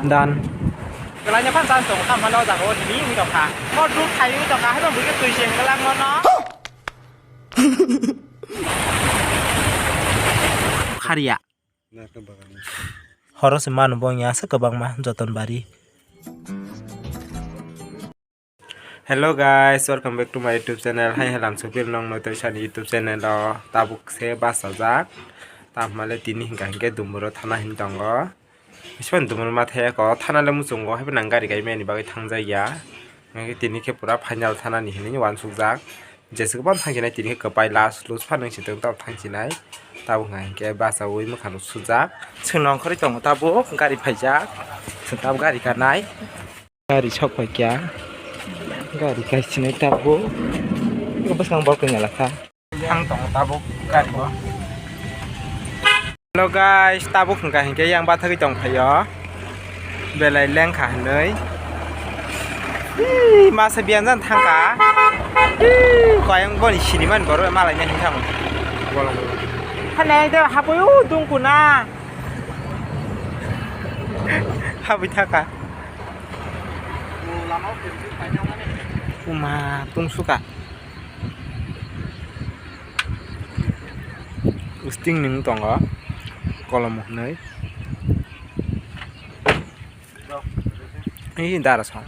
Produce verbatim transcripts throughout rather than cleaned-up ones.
Dan. Kelainai phan chance tongo, tamo hwnba o jaga o tini wngwi tongkha. Mo duk khai wngwi tongkha, haino buikhe twi se hwnkhe langmano. Kharya. Horo se manu bo wngya aswk kwbangma joton bari. Hello guys, welcome back to my YouTube channel. Hai halam sopil nong noi toi sani YouTube channel o tabuk se bachajak. Tamhale tini hingka hingke dumburo thana hin tongo. Ispan dumburo mathe ko thana le muchungo hai nang gari kai mani bagwi thangjak ya. Hingke tini khe pura final thana ni hinwi wansukjak. Jesa kwbang thangsinai tini khe kwpai last lose phan wng si tong tabuk thangsinai. Tabuk hingka hingke bachaui mwkhang rok sujak. Chwng nongkhorwi tongo tabuk gari phaijak. Chwng tabuk gari kanai. Gari sok pai kya. Gari kai sinai tabuk. Iko bwskang bol kanya lakha. Thang tongo tabuk gari o. Hello guys, tabuk hingka hingke yang bathagwi tong phaio. Belai lengkha hinwi. Hii, masa biyan jan thangka. Hii, koyang boni siniman boro malai nai thang. Bolong bolong. Hane de hapoi u tungkuna. Habwi thaka. Uma tungsuka. Usting ning tongo. Kolom hwnwi. Ei dara sa.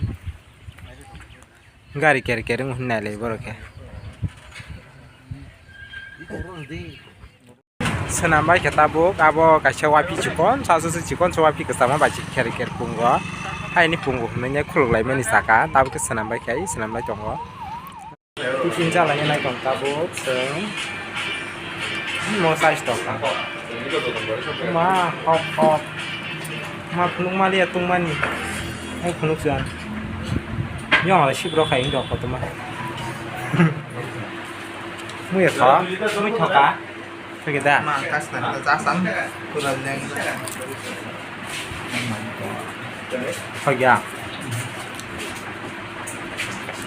Gari ker ker wng hwnwi nailai borok khe. Swnam bai khe tabuk abo kaisa wapi chikon, sasu se chikon se wapi kwchama bai se kher kher pungo. Haini pungo hwnwi khuluk laimani saka, tabuk khe swnam bai khe swnam lai tongo. Tiffin chalai nai tong tabuk chwng. Mo size tong kha. Ma hok hok. Ma phunuk maliya tungmani. Hai phunuk chan. Yong ala sibro khai ing dok kotorma. Muya tho. Mui thoka. Thok da. Ma kasna ka jasang. Pura leng. Thok ya.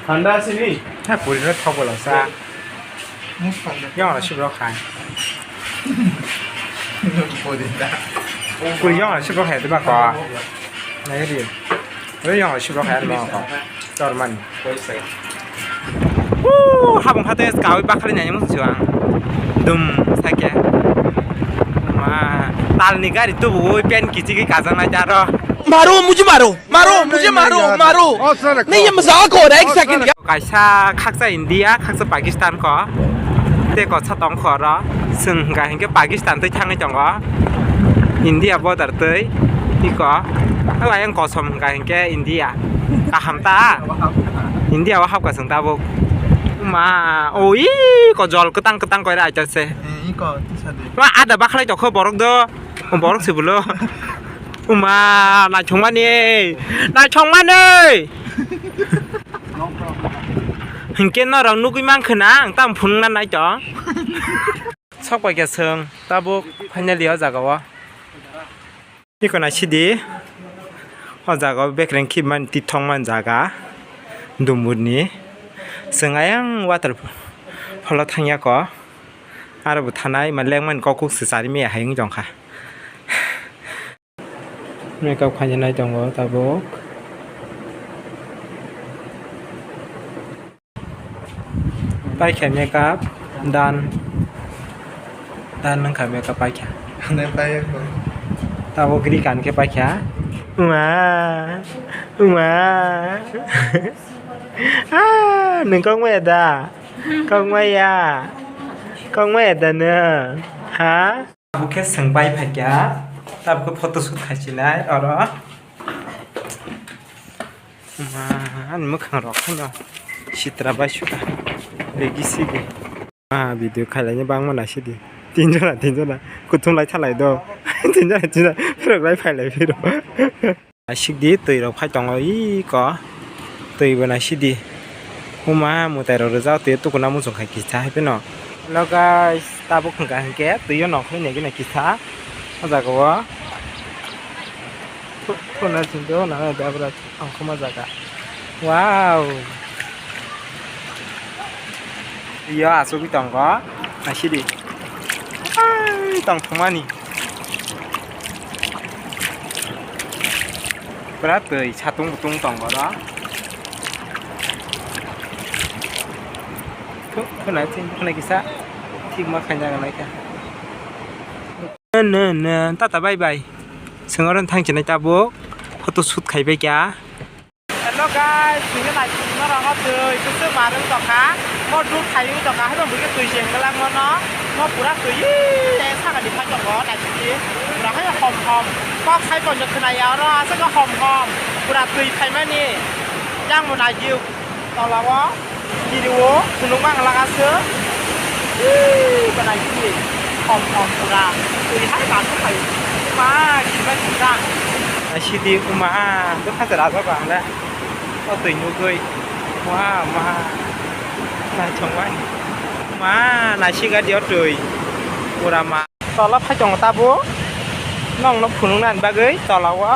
Thanda sini. Ha puri no thok bolo sa. Yong la sibro khai. Kuri yong la sibro khai ba ko. Nai ri. Ri yong la sibro khai ba ko. Tormani. Woo, habang hate kawi bakhali nai mo suang. Dum sake. Ma, talni gari tubu pen kichi ki kajang nai jaro. मारो मुझे मारो मारो मुझे मारो मारो नहीं ये मजाक हो रहा है एक second. Kaisa khaksa India, khaksa Pakistan ko. Tei kosa tong kho oro. Chwng hwnkha hinkhe Pakistan twi thangwi tongo. India border twi. Iko. Ayang kosom hwnkha hinkhe India. Kaham ta? India o hapkha chwng tabuk. Ma, oi ko jol kwtang kwtang koi rai ta se. Iko tisa de. Ma ada bakhlai tokho borok do. Borok se bulo. Uma, naithokmani, naithokmani. Hinkhe norok nugwi mankha na, ang tamo phunukna naitong. Sok pai khe chwng, tabuk finally o jaga o. Iko naisidi, o jaga o bekreng khibmani tithokmani jaga, Dumburni. Chwng ayang waterfall o thangya ko. Aro bo thanai, ma lengmani kok kuk se chari maya hai wng tongkha. Makeup khainai tongo tabuk. Paikha makeup, done. Done wngkha makeup paikha. Hwnwi paiyakho. Tabuk ri kan khe paikha. Uma, uma. Ah, nwng kok maya da? Kok maya. Kok maya da nwng? Ha? Abo khe chwng bai phaikha, tabuk khe photo shoot khaisinai oro. Ma, ani mwkhang rok haino sitra bai sukha. Regi sigi. Ma, video khailaini bangma naisidi. Tinjona, tinjona. Kuthum lai thalai do. Tinjona, tinjona. Phirok lai phailai phiro. Naisik di, twi rok phai tongo iko, twi bo naisik di. Huma mwtai rok rijak twi tukuna muchung khai kisa hai phano. Hello guys, tabuk hwnkha hinkhe twi o nongkhorwi nai gina kisa o jaga o. Thu-, thuna chwng tei o nang nai da bwrwi tongkhorma jaga. Wow! Twi o achugwi tongo, naisik di. Ai, tongthokmani. Pura twi satung butung tongo oro. Thu-, khwnai, khwnai kisa thik ma khaina nai kha. Ne, ne, ne, tata bye bye. Swngaro thang chinai tabuk photo shoot khai bai kha. Hello guys, tini nai tini no rano twi kusu marung tokha. Mo dur khai tokha, hai bang bukhe twi se hengla mono. Mo pura twi, eh, sakani phai tongo, nai tini. Pura hai hom hom. Kok sai tonjak khwnai ya oro, aswk hom hom. Pura twi phaimani. Yang mo nai diu. Tola o. Kiri o phunuk mang laga se. Ih, bana kiri. Hom hom pura. Twi hai ba su khai. Ma, kiri ba kiri ba. Sidi uma, do kha jara ba bang le. O twi nugui. Wa, ma. Nai chong wai. Ma, nai siga dio twi. Pura ma. Tola phai tongo tabuk. Nokno phunuknani bagwi tola o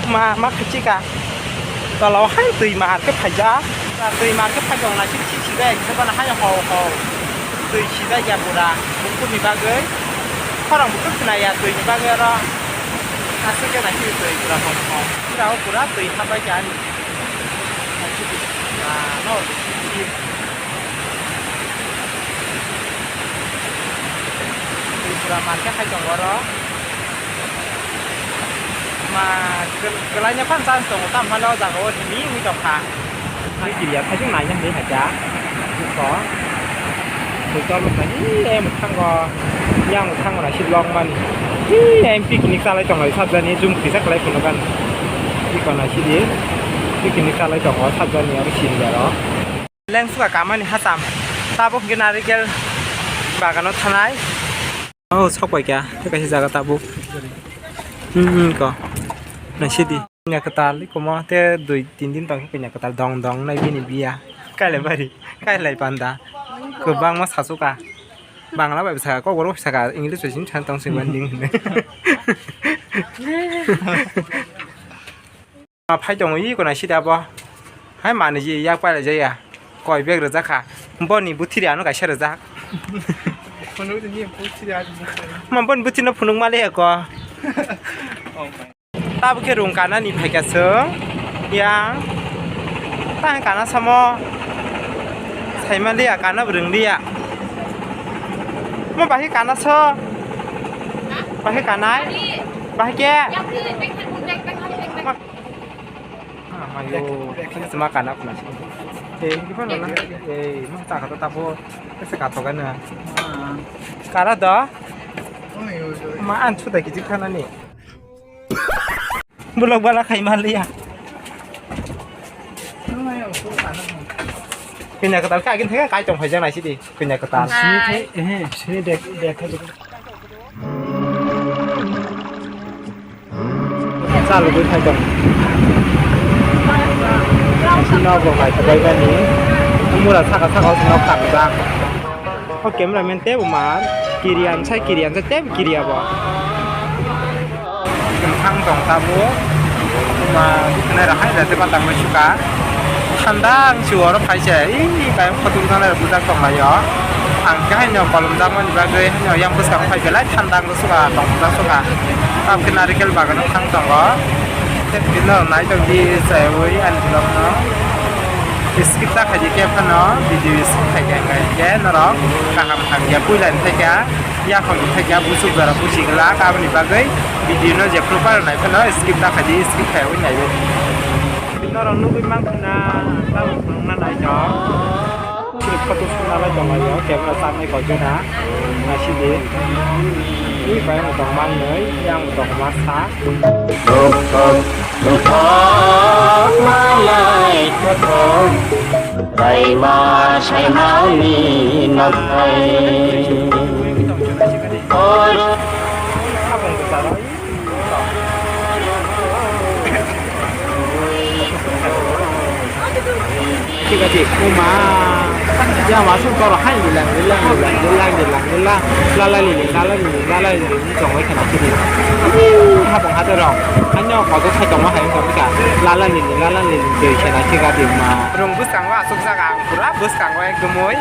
ma, ma khachi ka. Tola o hai twi mar khe phaijak. Twi mar khe phai tongo naisik si si bai khe bono hai ho ho. Twi si bai ya pura. Bukurni bagwi. Khorang bukur khna ya twi ni bagwi oro. Aswk khe naisik twi pura ho ho. Pura o pura twi ha bai khe ani. Naisik twi ma no. Tripura market hai tongo oro. Ma, kwl-, kwlaina phano chance tongo, tamo phano o jaga o rimi wngwi tongkha. Ang kiriya thaichung naina hinwi haikha. Bukho. Bwtol bwsai, ee, mwkhango. Yang mwkhango naisik longmani. Ee, M P kinik chalai tonglai, sajani, jum kisa kwlai phunukani. Bikona sidi. Picnic chalai tongo, sajani aro sindi aro. Leng suka kamani hacham. Tabuk hwnkhe narikel bagano thanai. Oh, sok pai kha. Tei kaisa jaga tabuk. Hmm, hmm, ko. Naisidi. Kanya kwtal, komo te dui tin din tong kanya kwtal dong dong nai bini biya. Kailai bari, kailai panda. Kwbangma sachuka. Bangla bai bwsaka, Kokborok bai bwsaka, English bai sini tong sini bani ding. Ma phai tongo, iko naisidi abo. Hai manwi ji yak pailai jaya. Koi bag rwjak kha. Boni buthiri ano kaisa rwjak. Phunuk ni buthiri ano. Ma boni buthiri no phunuk mali ko. Oh my. Tabuk khe rung kanani phaikha chwng. Yang. Tang kana samo. Saimaliya kana bo rwngliya. Mo bahai kana so. Bahai kanai. Bahai khe. Amayo, sima kana kuna si. Eh, ini gimana lah? Eh, mau tak kata tapo, kese kato kana. Kara do? Ma an sudah kiji kana ni. Bulok bala khai maliya. Kanya katal ka agin theka kai tong phai jang naisidi. Kanya katal. Sini thai, eh, sini dek, dek thai. Chalugwi phai tong. Nogo hai kwbai bani. Mura saka saka o sino khamjak. O cameraman tebo mar. Kiriyan sai kiriyan sai tebo kiriya bo. Thang tong tabuk. Ma, nai ra hai da tei ma tangwi suka. Thanda ang si oro phai se, ih, kayang photo wngna nai bujak tong lai o. Ang khe haino kolom jakmani bagwi haino yang bwskango phai belai thanda ang suka tong bujak suka. Tamo khe narikel bagano thang tongo. Tei bini norok nai tong di chaiwi ani vlog no. Skip ta khaidi khe phano video skip khai khe hwnkhe norok kaham hamya puila ni thai kha. Yakham ni thai kha busuk jora busi glak aboni bagwi video no jephru phano nai phano skip ta khaidi skip khaiwi naiwi. Norok nugwi mankha na tamo phunukna naithok. Sini photo sukna lai tonglaio camera charnai koichona. Naisidi. Ui bai ang tong mannoi, yang tong masa. Thok thok thok thok malai thok thok. Raima saimani nokthai. Oro. Thik ache, o ma, ya ma song toro hai lilang, lilang, lilang, lilang, lilang, lilang, lala lili, lala lili, lala lili, ni chong wai khana kiri. Hapang hata rong, hanya kodo sai tongma hai tong ka, lala lili, lala lili, joi khana thik ache ma. Rong bwskango aswk jaga ang pura bwskango ekdom oi.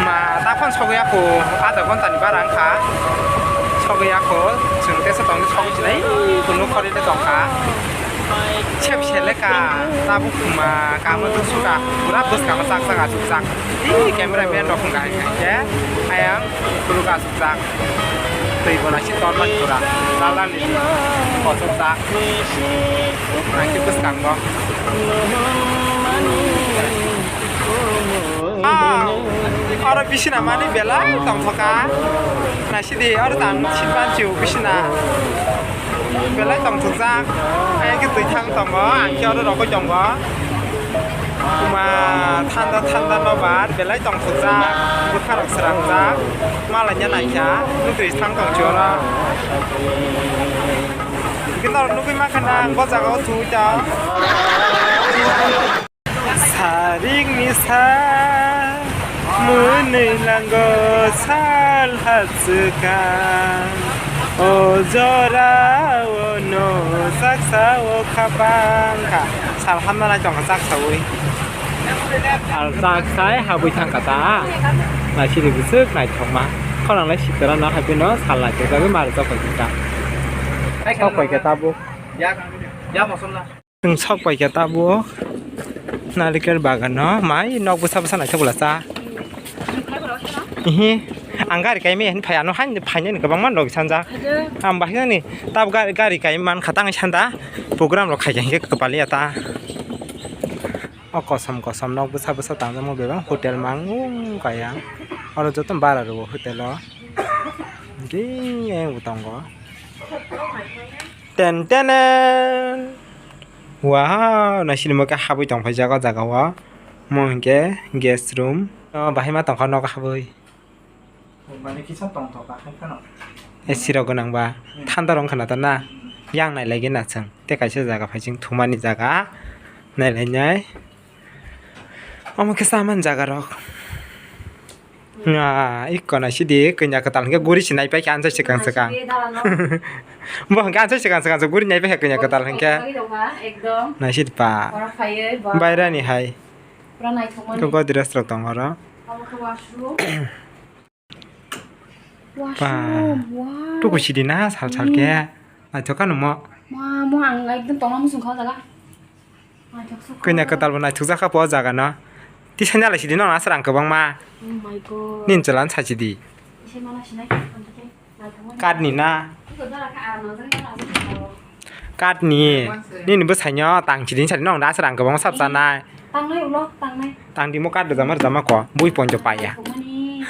Ma, ta phone sogwi ako, adha ghonta ni bara wngkha. Sogwi ako, chwng tesa tongwi sogwi sinai, kunu khori le tongkha. Sep seleka, tabuk khuma, kamo tuk suka, pura bwskangno chak chak achuk chak. Ih, camera man rok wngkha hai khe, ayang, pura achuk chak. Twi bo naisik tormani pura, lalani kochok chak. Naisik bwskango. Ah, oro bisina mani belai tongthoka. Naisidi oro tang sinban chiu bisina. Belai tongthokjak. Ayang khe twi thang tongo, ang khe oro rokoi tongo. Kuma thanda thanda nobar belai tongthokjak. Bwkha rok srangjak. Malanya naikha. Nukri thang tong chiu oro. Khe norok nukui mankha na ang bo jaga o thwi tong. Sarik ni sa mwnwi lango sal hachwkang. O jora o no saksa o khapang kha. Sal hamna nai tongkha chak saui. Al chak sai habui thangkha ta. Naisidi bwswk naithokma. Khorang lai sitra no haibino sal naithok jagwi mar jokon ta. Sok pai khe tabuk. Chwng sok pai khe tabuk narikel bagan no mai nok bwsa bwsa naithok bwla cha. Ihi, ang gari kaimai hin phai ano hain phainani kwbangma rok sanjak. Ang bahai nani tab gari, gari kai man kha tang sanda program rok khai khe kwpal ya ta. O kosom kosom nok bwsa bwsa tangjakma bebak hotel mang kaya. Oro joto bara rwo hotel o. Ding yang bo tongo. Ten tenen. Wow, naisini mo khe habwi tongphai jago jaga o. Mo hinkhe guest room. O bahai ma tongkha nok habwi. Mane kisa tongthok kha hai phano. A C rok gwnang ba. Hmm. Thanda rok wngkha na ta na. Hmm. Yang nai lai gwi na chwng. Tei kaisa jaga phai chwng thumani jaga. Nai lai nai. Omo khe chamani jaga rok. Nga, ikko naisidi, kanya kwtal hwnkhe guri se naipaikha ansai swkang swkang. Naisidi, dara no. Bo hwnkhe ansai swkang swkang se guri naipaikha kanya kwtal hwnkhe. Ekdom. Naisidi pa. Oro phaiwi ba. Bairani hai. Pura naithokmani. Ikko Godrej rok tongo oro. Abo khe washroom. Pa. Washroom, wow. Tuku sidi na sal sal khe. Hmm. Naithok kha nungmo. Ma, mo ang ekdom tongna muchung kha o jaga. Kanya kwtal bo naithokjak kha po o jaga no. Tisani alai sidi no aswrang kwbangma. Oh my God. Nini chwla no sachidi. Ise mana sinai khe tong khe naithokmani. Katni na? Iko dara kha, ah, nang jani nang jani. Katni. Nini bwsai no tang sidi sadi no aswrang kwbangma sap chanai. Tangnai ulo, tangnai. Tang di mo kat rwjama rwjama ko. Bui ponjo paya. Naithokmani.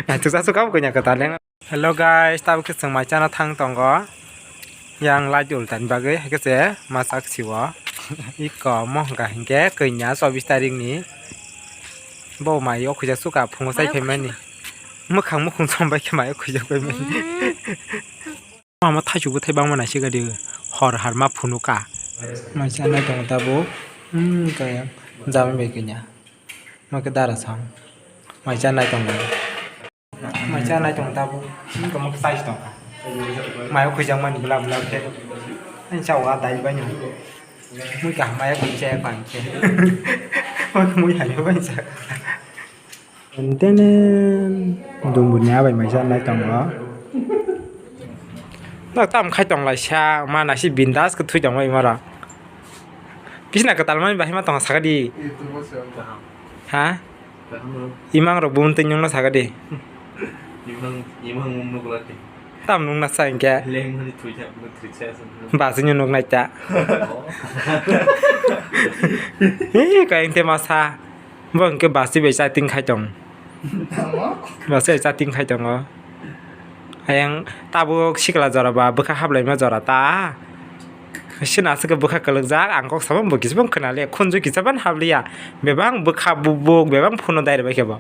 Naithokjak kha bo kanya kwtal le. Hello guys, tabuk khe chwng mai chana thang tongo. Yang light ultani bagwi, hai khe se ma chak sio. Iko mo hwnkha hinkhe kanya chobbish tarikh ni. Bo mai o khuja suka phungo chai phaimani. Mwkhang mukhung chombai khe mai o khuja phaimani. Mama thaichuk bwthai bangma naisik gadi hor har ma phunuka. Mai chana tongo tabuk. Hmm, kaya. Jami bai kanya. Ma khe dara sang. Mai chana tongo. Mai cha nai tong tabuk. Tamo khe chai tong. Mai o khuijak mani glab glab khe. Ani cha wa dai bai no. Mui kaham ya koi cha ya koi khe. Mui hai bai cha. Tenen dumbur nya bai mai cha nai tong o. Nok tam khai tong lai sa ma nasi bindas khe thui tong bai mara. Bisna kwtal mani bahai ma tong sakadi. Ha? Kaham rw. Imang rok bumtwi nungno sakadi. Imang, imang nukla khe. Tam nungna sa hinkhe. Lengmani thwi thak, thwi thak. Basino nuknai ta. Oh. Hei, kayang te masa. Bo hinkhe basi bai chatting khai tong. Tamo? Basi bai chatting khai tongo. Ayang tabuk sikla jora ba bwkha haplaima jora ta. Sini aswk bwkha kwlwkjak, ang kok samung bo kisibang khwnaliya, khunju kisaban habliya. Bebang bwkha bubuk, bebang phuno dai rwbaikhe bo.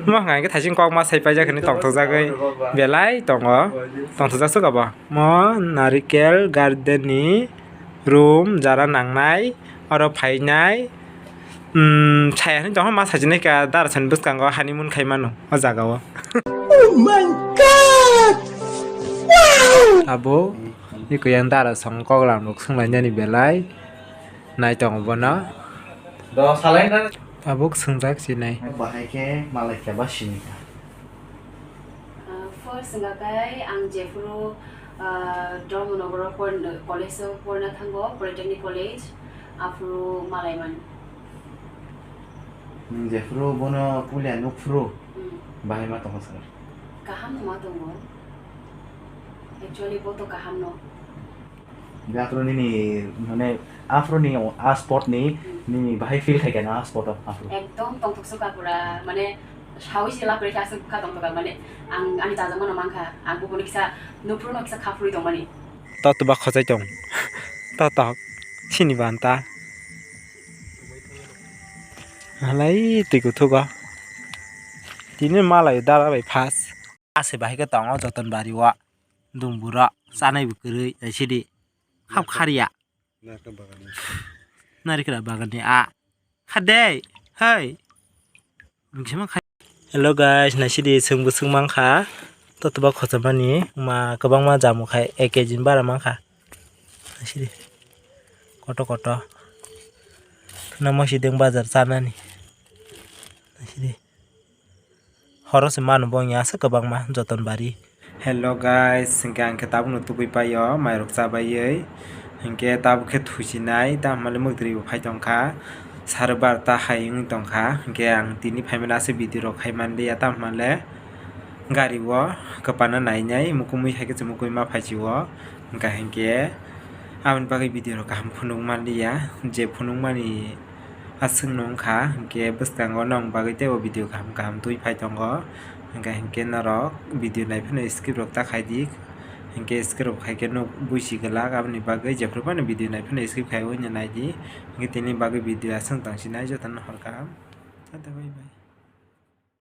Mo hwnka hwnkhe thaising kok ma sai paijak hinwi tongthokjagwi belai tongo. Tongthokjak suka bo. Mo narikel garden ni room jara nangnai, oro phainai. Umm, saya hinwi tongkha ma sajinai kha, dara sani bwskango honeymoon khai mano o jaga o. Oh my God! Wow! Abo, iko yang dara song kok lam rok swng lainani belai. Nai tongo bono. Do salai na. Tabuk swngjak sinai. Bahai khe malai khe ba sini kha. First wngkha khe ang jephuru, ah, Dharmanagar o por-, college o porna thango, Polytechnic College, aphuru malaimani. Nwng jephuru bono pulia nukphuru Hmm. bahai ma tongo sir? Kaham no ma tongo. Actually, bo to kaham no. Aphuru nini, mane, aphuru ni a spot ni Hmm. nini bahai feel khai kha na a spot o aphuru? Ekdom tongthok suka pura, mane, sawi se lapri kha aswk kha tongthok mane, ang ani chajakmano mankha, ang buphuru kisa, nukphuru no kisa khaphurwi tongmani. Toto ba khochai tong. Toto. Sini banta. Halai twi kuthugo. Tini malai dara bai phas. Ase bahai khe tongo joton bari o. Dumbura chanai bo kwrwi naisidi. Khap khariya. Narikra bagan ni a. Khade. Hai. Hello guys, naisidi chwngbo chwng mankha. Toto ba khochamani ma kwbangma jamu khai ek kg ni bara mankha. Naisidi. Koto koto. Khna mosideng bazar chanani. Naisidi. Horo se manu bo wngya aswk kwbangma joton bari. Hello guys, hinkhe ang khe tabukno tubui paio, mairok chabaiwi. Hinkhe tabuk khe thuchinai, tamo hwnmale mwkdri bo phai tongkha. Sare barta hai wng tongkha. Hinkhe ang tini phaimani aswk video rok khai manliya, tamo hwnmale gari o kwpana nainai, mukumui hai khe se mukui ma phaisio. Hinkha hinkhe aboni bagwi video rok kaham phunuk manliya, je phunukmani aswkno wngkha, hinkhe bwskango nong bagwi teibo video kaham kaham twi phai tongo, hinkhe, hinkhe norok video naiphano skip rok ta khaidi, hinkhe skip rok khaikhe nuk buisi glak, aboni bagwi jephru phano video naiphano skip khaiwi naidi, hinkhe tini bagwi video aswk tongsinai, jotono hor kaham, tata bye bye.